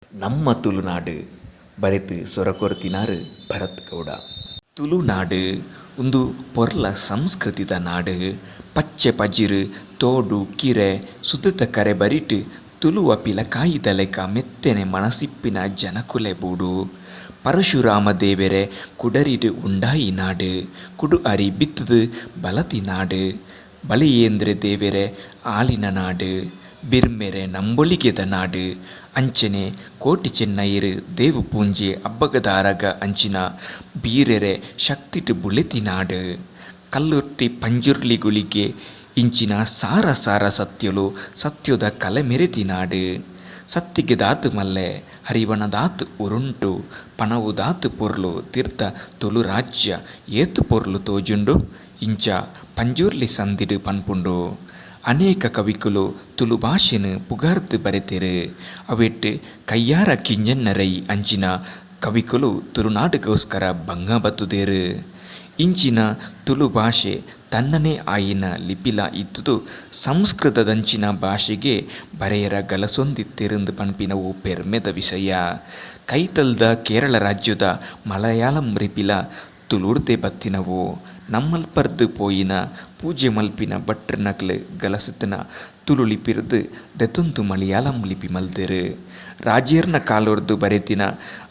ನಮ್ಮ ತುಳುನಾಡ್ ಬರೆತ್ ಸೊರ ಕೊರ್ತಿನಾರ್ ಭರತ್ ಗೌಡ. ತುಳುನಾಡ್ ಉಂದು ಪೊರ್ಲ ಸಂಸ್ಕೃತಿದ ನಾಡ್. ಪಚ್ಚೆ ಪಜಿರ್, ತೋಡು, ಕಿರೆ, ಸುದೆತ ಕರೆ ಬರಿಟ್ ತುಲುವ ಪಿಲಕಾಯಿದಲೆಕ ಮೆತ್ತೆನೆ ಮನಸಿಪ್ಪಿನ ಜನಕುಲೆ ಬೂಡು. ಪರಶುರಾಮ ದೇವೆರೆ ಕುಡರಿಡ್ ಉಂಡಾಯಿ ನಾಡ್. ಕುಡು ಅರಿ ಬಿತ್ತ್ ದ್ ಬಲತಿ ನಾಡ್. ಬಲಿಯೇಂದ್ರೆ ದೇವೆರೆ ಆಳಿನ ನಾಡ್. ಬಿರ್ಮೆರೆ ನಂಬೊಲಿಗೆದ ನಾಡ್. ಅಂಚನೆ ಕೋಟಿ ಚೆನ್ನಯೆರ್ ದೇವುಪೂಂಜೆ ಅಬ್ಬಗ ದಾರಗ ಅಂಚಿನ ಬೀರೆರೆ ಶಕ್ತಿಡ್ ಬುಲೆತಿ ನಾಡ್. ಕಲ್ಲುರ್ಟಿ ಪಂಜುರ್ಲಿ ಗುಳಿಗೆ ಇಂಚಿನ ಸಾರ ಸಾರ ಸತ್ಯೊಲು ಸತ್ಯೊದ ಕಲೆ ಮೆರೆತಿ ನಾಡ್. ಸತ್ತಿಗೆದಾತ್ ಮಲ್ಲೆ, ಹರಿವಣದಾತ್ ಉರುಂಟು, ಪಣವುದಾತ್ ಪೊರ್ಲು ತಿರ್ತ ತುಳುರಾಜ್ಯ ಏತ್ ಪೊರ್ಲು ತೋಜುಂಡು ಇಂಚ ಪಂಜುರ್ಲಿ ಸಂದಿಡ್ ಪನ್ಪುಂಡು. ಅನೇಕ ಕವಿಕುಲು ತುಳು ಭಾಷೆನ್ ಪುಗಾರ್ದ್ ಬರೆತೆರ್. ಅವೆಟ್ ಕಯ್ಯಾರ ಕಿಞ್ಞಣ್ಣ ರೈ ಅಂಚಿನ ಕವಿಕುಲು ತುಳುನಾಡ್ ಗೋಸ್ಕರ ಬಂಗ ಬತ್ತುದೆರ್. ಇಂಚಿನ ತುಳು ಭಾಷೆ ತನ್ನನೇ ಆಯಿನ ಲಿಪಿಲ ಇತ್ತುದು ಸಂಸ್ಕೃತದಂಚಿನ ಭಾಷೆಗೇ ಬರೆಯರ ಗಲಸೊಂದಿತ್ತೆರುಂದ್ ಪನ್ಪಿನವು ಪೆರ್ಮೆದ ವಿಷಯ. ಕೈತಲ್ದ ಕೇರಳ ರಾಜ್ಯೊದ ಮಲಯಾಳಂ ಲಿಪಿಲ ತುಳುರ್ದೆ ಬತ್ತಿನವು. ನಮ್ಮಲ್ಪರ್ದ್ ಪೋಯಿನ ಪೂಜೆ ಮಲ್ಪಿನ ಭಟ್ರ್ನಕ್ಲ್ ಗಲಸುತಿನ ತುಳು ಲಿಪಿರ್ದ್ ದೆತೊಂದು ಮಲಯಾಳಂ ಲಿಪಿ ಮಲ್ದೆರ್. ರಾಜೆರ್ನ ಕಾಲೊರ್ದು ಬರೆತಿನ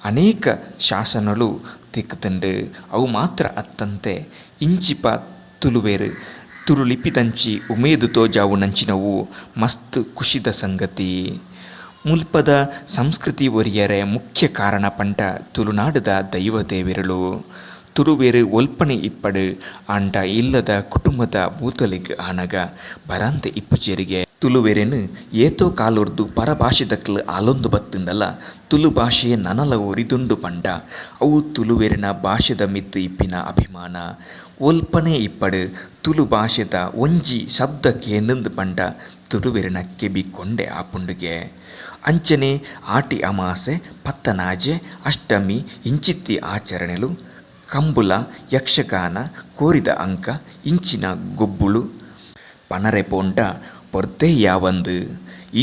ಅನೇಕ ಶಾಸನೊಲು ತಿಕ್ಕ್ದ್ಂಡ್. ಅವು ಮಾತ್ರ ಅತ್ತಂದೆ ಇಂಚಿಪ ತುಳುವೆರ್ ತುಳು ಲಿಪಿದಂಚಿ ಉಮೇದ್ ತೋಜಾವುನಂಚಿನವು ಮಸ್ತ್ ಕುಷಿದ ಸಂಗತಿ. ಮುಲ್ಪದ ಸಂಸ್ಕೃತಿ ಒರಿಯರೆ ಮುಖ್ಯ ಕಾರಣ ಪಂಡ ತುಳುನಾಡುದ ದೈವ ದೇವೆರುಲು. ತುಳುವೆರ್ ಒಲ್ಪನೆ ಇಪ್ಪಡ್ ಆಂಡ ಇಲ್ಲದ ಕುಟುಮದ ಭೂತೊಲೆಗ್ ಆನಗ ಬರಂದೆ ಇಪ್ಪುಜೆರ್ಗೆ. ತುಳುವೆರೆನ್ ಏತೋ ಕಾಲೊರ್ದು ಪರ ಭಾಷೆದಕ್ಲ್ ಆಲೊಂದು ಬತ್ತ್ಂಡಲ ತುಳು ಭಾಷೆ ನನಲ ಒರಿದುಂಡು ಪಂಡ ಅವು ತುಳುವೆರೆನ ಭಾಷೆದ ಮಿತ್ತ್ ಇತ್ತಿನ ಅಭಿಮಾನ. ಒಲ್ಪನೆ ಇಪ್ಪಡ್ ತುಳು ಭಾಷೆದ ಒಂಜಿ ಶಬ್ದ ಕೇಂಡ್ಂದ್ ಪಂಡ ತುಳುವೆರೆನ ಕೆಬಿ ಕೊಂಡೆ ಆಪುಂಡುಗೆ. ಅಂಚನೆ ಆಟಿ ಅಮಾಸೆ, ಪತ್ತನಾಜೆ, ಅಷ್ಟಮಿ ಇಂಚಿತ್ತಿ ಆಚರಣೆಲು, ಕಂಬುಲ, ಯಕ್ಷಗಾನ, ಕೋರಿದ ಅಂಕ ಇಂಚಿನ ಗೊಬ್ಬುಲು. ಪನರೆ ಪೋಂಡ ಪೊರ್ತೇ ಯಾವಂದ್.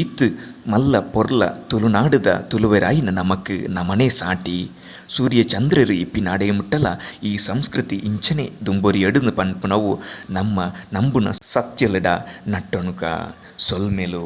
ಈತ್ ಮಲ್ಲ ಪೊರ್ಲ ತುಳುನಾಡ್ ದ ತುಳುವೆರಾಯಿನ ನಮಕ್ ನಮನೇ ಸಾಟಿ. ಸೂರ್ಯ ಚಂದ್ರೆರ್ ಇಪ್ಪುನಾಡೆ ಮುಟ್ಟಲ ಈ ಸಂಸ್ಕೃತಿ ಇಂಚನೆ ದುಂಬರಿಯಡ್ ಪನ್ಪುನವು ನಮ್ಮ ನಂಬುನ ಸತ್ಯಲೆಡ ನಟ್ಟೊನುಗ. ಸೊಲ್ಮೆಲು.